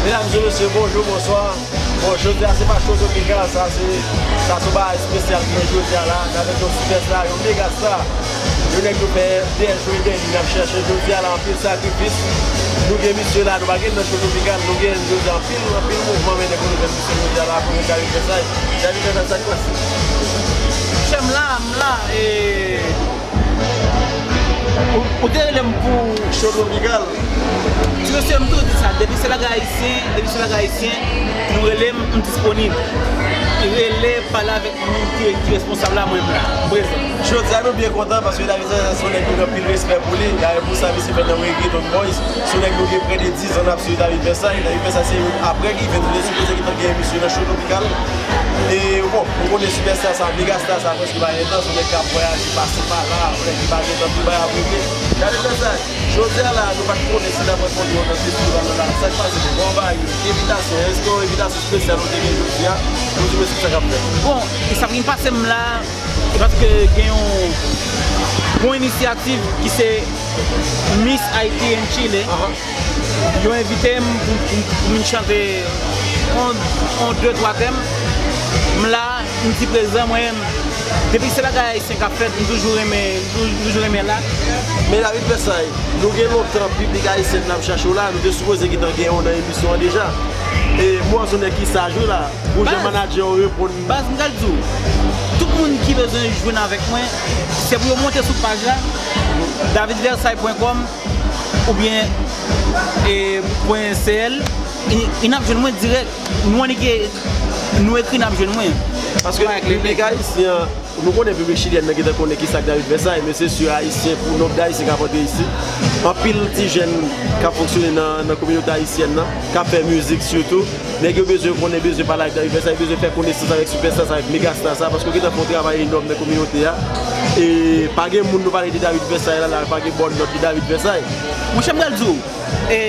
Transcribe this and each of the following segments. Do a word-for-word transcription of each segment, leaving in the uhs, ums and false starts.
Medam e mesye, bonjou, bonswa. Bon, jodi a se pa show tropikal, sa se, sa se yon bagay espesyal ki gen jodi a la. N avèk yon sipèsta, yon mega sta. Yon nèg nou fè dèyè jou e dèyè li n ap chèche jodi a la, anpil sakrifis. Nou gen misye la, nou pa gen nan show tropikal, nou gen jodi a anpil, anpil mouvman mennen pou nou jwenn misye jodi a la, pou nou David Versailles. David Versailles, sa k pase? Chè m la, m la, e Ou, ou te rele m pou show tropikal. Ti mesye, m toujou di sa, depi se bagay ayisyen, depi se bagay ayisyen, nou rele m, m disponib. Rele, pale avèk moun ki, ki responsab la, mwen m la, m prezan. Jodi a nou byen kontan paske David Versailles se yon nèg nou gen anpil respè pou li. Dayè pou sa misye fè nan Reggaeton Boys. Se yon nèg nou gen prè de diz an n ap swiv David Versailles. David Versailles se youn apre Givens, nou te sipoze gentan gen misye nan show tropikal. E bon, nou konnen sipèsta sa, mega sta sa, prèske pa gen tan, se yon nèg k ap vwayaje pase pa la, yon nèg ki pa gen tan pou bagay ap regle. David Versailles, jodi a la, nou pa t konnen si n ap rankontre w nan festival la, sa k pase, bon, ba yo envitasyon, èske yon envitasyon espesyal ou te gen jodi a, pou di mwen sa k ap fèt? Bon, e sa k vin pase m la, e paske gen yon bon inisyativ ki se Miss Haiti and Chile. Yo envite m pou, pou, pou m chante on, on de, twa tèm. M la, m di prezan, mwen menm. Depi se bagay ayisyen k ap fèt, m toujou renmen, m tou- m toujou renmen la. Men David Versailles, nou gen lontan piblik ayisyen n ap chache w la, nou te sipoze gentan genyen w nan emisyon an deja. E mwen se yon nèg ki saj wi la, pou jan manadjè w reponn. Baz, m pral di w, tout moun ki bezwen jwenn avèk mwen, se pou yo monte sou paj la, david versailles point com oubyen e, pwen C L, e, e n ap jwenn mwen dirèk. Nou annik, nou ekri, n ap jwenn mwen. Paske piblik ayisyen an, nou konnen piblik chilyen nan gentan konnen kisa k David Versailles, men se si ayisyen, pou nonb de ayisyen k ap antre isit, anpil ti jèn k ap fonksyone nan, nan kominote ayisyèn nan, k ap fè mizik sitou, nèg yo bezwen konnen, bezwen pale ak David Versailles, bezwen fè konesans avèk sipèsta sa, avèk mega sta sa, paske w gentan fè yon travay enòm nan kominote a. E pa gen moun nou pale de David Versailles la, la, pa gen bòn nòt de David Versailles. Monchè, m pral di w, e,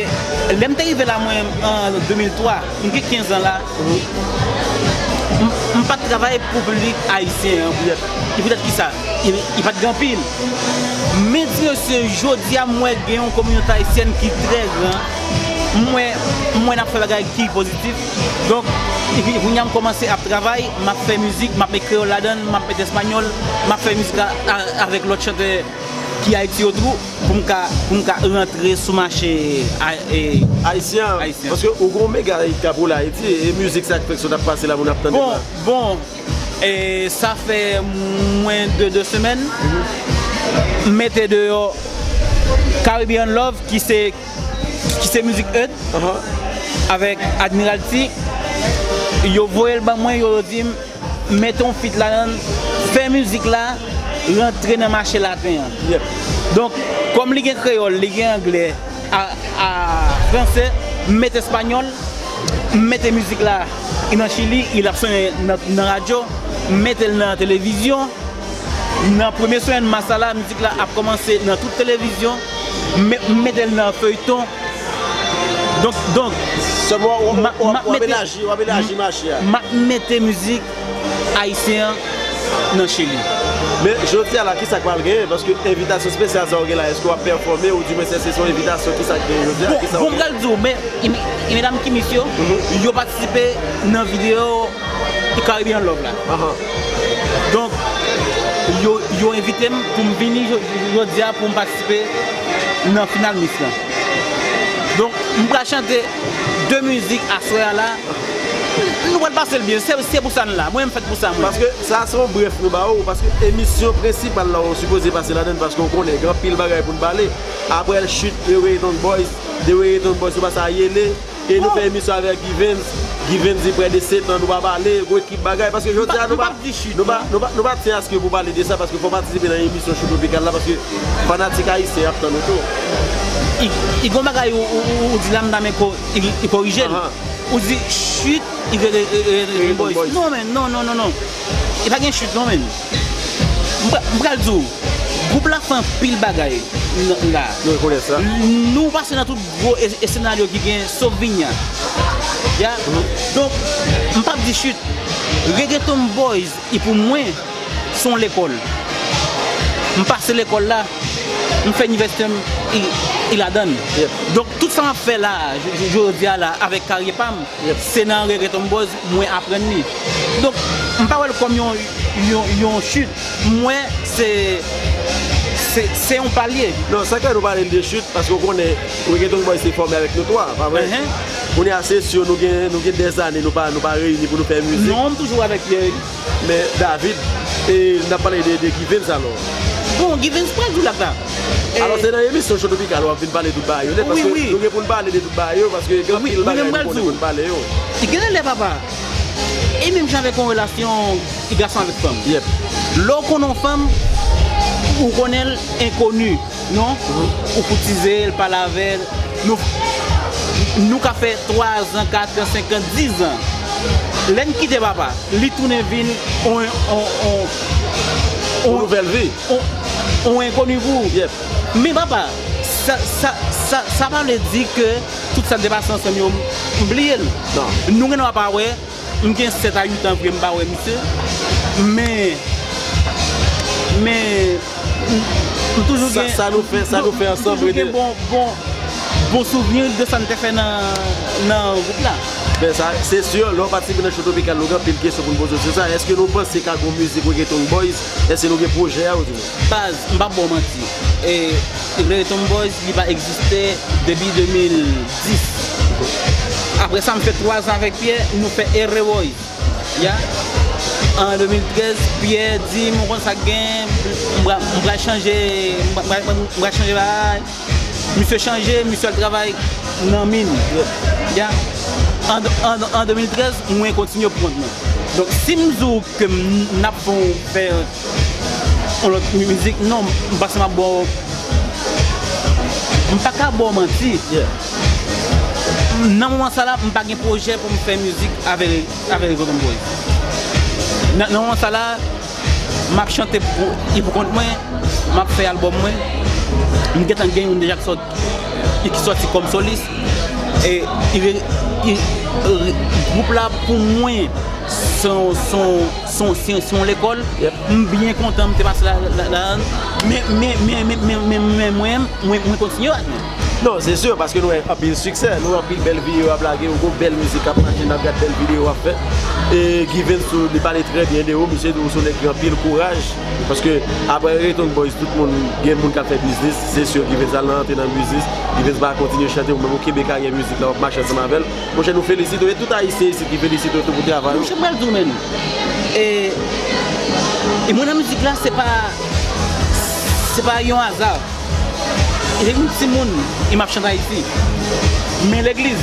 lè m te rive la, mwen, an de mil twa, m gen kenz an la, m, m pa t travay pou piblik ayisyen an. Yep. E poutèt kisa? E, e pa t gen anpil. Men ti mesye, jodi a, m wè gen yon kominote ayisyèn ki trè gran. M wè, m wè n ap fè bagay ki pozitif. Donk, epi kounye a m kòmanse ap travay, m ap fè mizik, m ap met kreyòl ladan l, m ap met espanyòl, m ap fè mizik a, a, avèk lòt chantè ki Ayiti yo tou, pou m ka, pou m ka rantre sou mache a, e, ayisyen an. Ayisyen. Paske ou gon mega hit k ap woule Ayiti, e mizik sa k fèk sot ap pase la, moun ap tande la. Bon, bon, e, sa fè mwen de, de semèn, m mete deyò Caribbean Love, ki se, ki se mizik Eud, avèk Admiralty. Yo voye l ban mwen, yo di m, mete yon feat ladan l, fè mizik la rantre nan mache laten an. Yep. Donk, kòm li gen kreyòl, li gen anglè, a, a, franse, m mete espanyòl, m mete mizik la, li nan Chili, li ap sonnen nan, nan radyo, m mete l nan televizyon. Nan premye semèn mas la, mizik la ap kòmanse nan tout televizyon, m, m mete l nan feyton. Donk, donk, sèlman w, w, m ap, w, m ap w ap mete, elaji, w ap elaji mache a. M ap mete mizik ayisyen an nan Chili. Men jodi a la, kisa k pral genyen? Paske envitasyon espesyal sa w gen la, èske w ap pèfòme, oudimwens èske se yon envitasyon, kisa k genyen jodi a? Bon, kisa w bon, m gen? Pral di w, men, e, e medam ki misye yo, yo patisipe nan videyo Caribbean Love la. Ahan. Donk, yo, yo envite m pou m vini jo-, jodi a pou m patisipe nan final Miss lan. Donk, m pral chante de mizik aswè a la. Nou pral pase l byen. Se, se pou sa n la. Mwen, m fèt pou sa, mwen. Paske sa se yon brèf nou ba ou, paske emisyon prensipal la ou sipoze pase ladan l, paske w konnen, gen anpil bagay pou n pale. Apre l chit The Reggaeton Boys, The Reggaeton Boys, nou pase a Yele, e nou fè emisyon avèk Givens. Givens di prè de sèt an nou pa pale, gwo ekip bagay, paske jodi a nou pa, nou pa, nou pa, nou pa tyen aske pou pale de sa, paske fò w patisipe nan emisyon Show Tropikal la, paske fanatik ayisyen ap tann ou tou. I, i gon bagay ou, ou, ou, ou di la, m ta men ko-, i, i korije l. Ahan. Ou di chit, i re-, re-, re-, Reggaeton Boys. Non, men, non, non, non, non. E pa gen chit, non, men. M pra-, m pral di w, gwoup la fè anpil bagay n-, la. Nou rekonèt sa. Nou pase nan tout gwo e-, esenaryo ki gen, sof vini a. Ya? Donk, m p ap di chit. Reggaeton Boys, e pou mwen, se yon lekòl. M pase lekòl la. M fè inivèsite m, i, i ladan l. Donk, tout sa m ap fè la, j-, j-, jodi a la, avèk karyè pa m, se nan Reggaeton Boys mwen aprann li. Donk, m pa wè l kòm yon, yon, yon chit. Mwen, se, se, se yon palye. Non, sa k fè nou pale de chit, paske w konnen Reggaeton Boys te fòme avèk nou twa, pa vre? Kounye a, se si nou gen, nou gen dèzane, nou pa, nou pa reyini pou nou fè mizik. Non, m toujou avèk Pierre. Men David, e, n ap pale de, de Givens alò. Bon, Givens pral di w lak la. Alò, se nan emisyon Show Topikal w ap vin pale tout bagay yo nèt, paske nou gen pou n pale de tout bagay yo, paske gen anpil bagay nou konnen pou n pale yo. Genlè, papa, e menm jan avèk yon relasyon gason avèk fanm. Lè w konnen yon fanm, ou konnen l enkoni. Non, ou koutize l, pale avè l. Nou, nou ka fè twazan, katran, senkan, dizan. Lè n kite papa, li tounen vin on, on, on, on nouvèl vi, on, on enkoni pou ou. Men papa, sa, sa, sa, sa pa vle di ke tout sa n te pase ansanm yo, m bliye l. Non. Nou gen dwa pa wè, M gen sèt a uit an vre m pa wè misye. Men, men, m, m toujou gen, sa nou fè, sa nou fè ansanm, m toujou gen bon, bon, bon souvni de sa n te fè nan, nan gwoup la. Men sa, se si, lè w patisipe nan Show Tropikal, nou gen anpil kesyon pou n poze w sou sa. Èske nou panse ka gon mizik Reggaeton Boys? Èske nou gen pwojè a, ou di nou? Baz, m p ap ba w manti. E, Reggaeton Boys, li pa egziste depi de mil dis. Apre sa, m fè twa zan avèk Pierre, nou fè Ere Boys. Ya. An de mil trèz, Pierre di m, ou konn sa k gen, m pra-, m pral chanje, m pra-, m pral, m pral chanje bagay. Misye chanje, misye al travay nan min. Ya. An, an, an de mil trèz, mwen kontinye pou kont mwen. Donk, si m di w ke m, n ap fè yon, fè yon lòt mi-, mizik, non, m panse m ap ba w, m pa ka ba w manti. Nan moman sa la, m pa gen pwojè pou m fè mizik avè, avè Reggaeton Boys. Nan, nan moman sa la, m ap chante pou, e pou kont mwen, m ap fè albòm mwen. M gentan gen youn deja ki sòti, e ki sòti kòm solis. E, e, e, e, gwoup la pou mwen, se yon, se yon, se yon, se yon, se yon lekòl. M byen kontan m te pase la, la, la, men, men, men, men, men, men mwen, mwen, mwen kontinye ak mwen. Non, se si, paske nou wè anpil siksè, nou wè anpil bèl videyo ap lage, ou gon bèl mizik ap mache, n ap gad bèl videyo ap fèt. E Givens tou, li pale trè byen de ou, misye di ou se yon nèg ki gen anpil kouraj, paske apre Reggaeton Boys, tout moun, gen moun k ap fè biznis, se si Givens al nan antre nan biznis, Givens pa kontinye chante, ou menm ou kenbe karyè mizik la, w ap mache ansanm avè l. Monchè, nou felisite w, e tout Ayisyen isit ki felisite w tou pou travay ou. Monchè, m pral di w, menn. E, e mwen nan mizik la, se pa, se pa yon aza. Depi m timoun, e m ap chante Ayiti. Men legliz,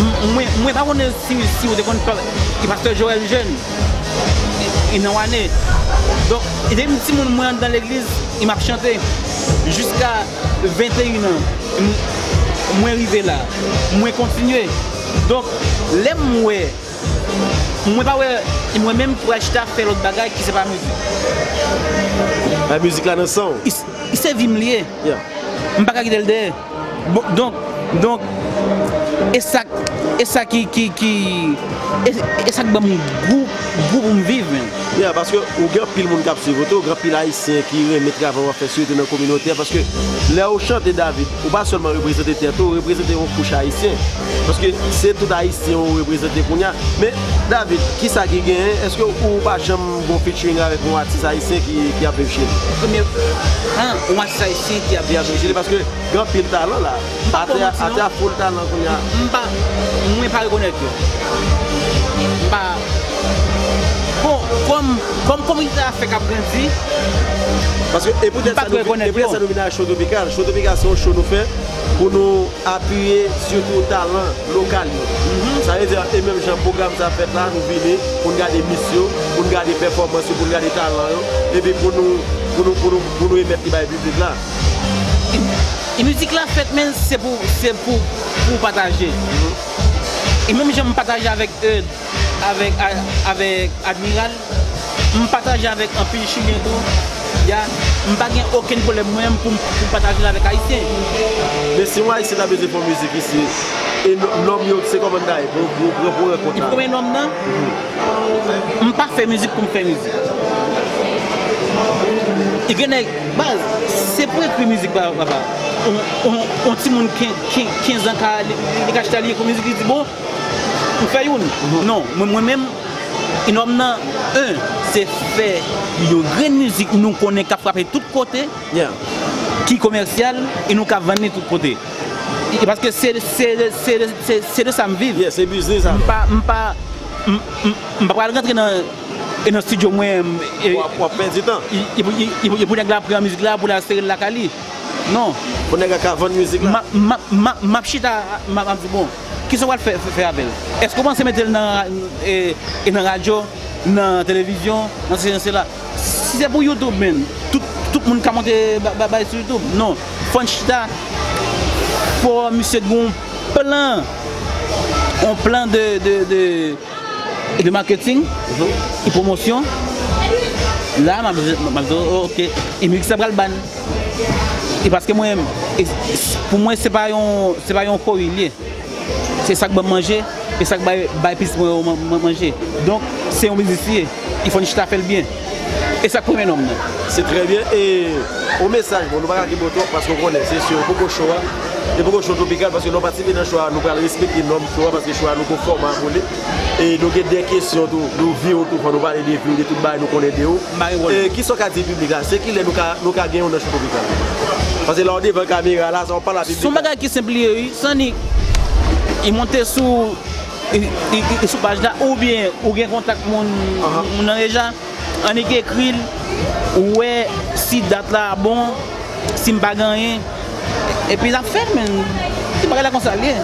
m-, mwen, mwen pa konnen si, si ou te konn pa-, e pastè Joël Jeune, e, e nan Wane. Donk, e depi m timoun, mwen anndan legliz, e m ap chante. Jiska venteyen an, m-, mwen rive la. Mwen kontinye. Donk, lè m wè Mwen pa wè mwen menm ki pral chita fè lòt bagay ki se pa mizik. Bay mizik la nan san w. I s-, i se vi m li ye. Yeah. M pa ka kite l dèyè. Bon, donk, donk, e sa, e sa ki, ki, ki, e, e sa k ban m gou, gou pou m viv, menm. Yeah, paske ou gen anpil moun k ap swiv ou tou, ou gen anpil Ayisyen ki renmen travay w ap fè, sitou nan kominote a, paske lè ou chante David, ou pa sèlman reprezante tèt ou, ou reprezante yon kouch ayisyen. Paske se tout Ayisyen ou reprezante kounye a. Men, David, kisa ki genyen? Èske ou pa janm gon featuring avèk yon atis ayisyen ki, ki ap viv Chili? Premye, an, yon atis ayisyen ki ap viv Chili. Paske gen anpil talan la. Atè a, atè a full talan kounye a. M pa, mwen pa rekonèt yo. M pa, bon, kòm, kòm kominote a fèk ap grandi, paske e poutèt sa nou, e poutèt sa nou vin ak Show Tropikal. Show Tropikal se yon show nou fè pou nou apiye sitou talan lokal yo. Sa vle di, e menm jan pwogram sa fèt la, nou vini pou n gade mis yo, pou n gade pèfòmans yo, pou n gade talan yo, epi pou nou, pou nou, pou nou, pou nou remèt li bay piblik la. E, e mizik la fèt, men se pou, se pou, pou pataje. E menm jan m pataje avèk Eudes, avèk, a-, avèk Admiral, m pataje avèk anpil Chilyen tou. Ya, m pa gen okenn pwoblèm mwen menm pou m, pou m pataje l avèk Ayisyen. Men si yon Ayisyen ta bezwen fè yon mizik isi, e nò-, nòm yo, se kòman n ta ye pou, pou, pou, pou rankont la? Premye nòm nan, m pa fè mizik pou m fè mizik. Gen nèg, baz, se pou ekri mizik, papa. On, on, on timoun ken- ken- kenz an ka li, li ka chita li ekri mizik, li di, bon, m fè youn. Non, mwen, mwen menm, nòm nan, en, se fè yon grenn mizik nou konnen k ap frape tout kote, ki komèsyal, e nou ka vann li tout kote. E paske se, se, se, se, se de sa m viv. Yeah, se biznis sa. M pa, m pa, m, m, m pa pral rantre nan, e nan estidyo mwen, e, w ap, w ap pèdi tan. E, e, pou- e, e, e pou nèg la pran mizik la, pou l al sere l lakay li. Non. Pou nèg la ka vann mizik la. M ap, m ap, m ap, m ap chita, m ap, m ap di, bon, kisa w pral fè, fè, fè avè l? Èske w panse mete l nan, e, e nan radyo, nan televizyon, nan sesi, nan sela? Si se pou YouTube, men, tout, tout moun ka monte ba- ba- bay sou YouTube. Non. Fò n chita, fò misye gen yon plan, yon plan de, de, de, de marketing, e pwomosyon. La, m ap, m ap di, ok, e mizik sa pral ban. E paske mwen, e, e, pou mwen, se pa yon, se pa yon kori l ye. Se sa k ban m manje, e sa k bay, bay pitit mwen yo man- man- manje. Donk, se yon biznis li ye. E fò n chita fè l byen. E sa k premye nòm nan. Se trè byen. E yon mesaj, bon, nou pa ka kenbe w twòp paske w konnen, se si w poko cho a. E poko cho twopikal paske lè w patisipe nan cho a, nou pral respekte nòm cho a paske cho a nou gon fòma pou li. E nou gen de kesyon tou, nou vi w tou, fò nou pale de vi w, de tout bagay nou konnen de ou. M pa gen pwoblèm. E kisa w ka di piblik la? Se kilè nou ka, nou ka gen w nan cho twopikal? Paske lè w devan kamera la, sa w pale a piblik la. Se yon bagay ki senp li ye, wi. Sannik, e monte sou, e, e, e, sou paj la, oubyen ou gen kontak moun, moun nan deja, annik ekri l, ou wè si dat la bon, si m pa gen anyen, epi n ap fè l, men. Ti bagay la konsa l ye.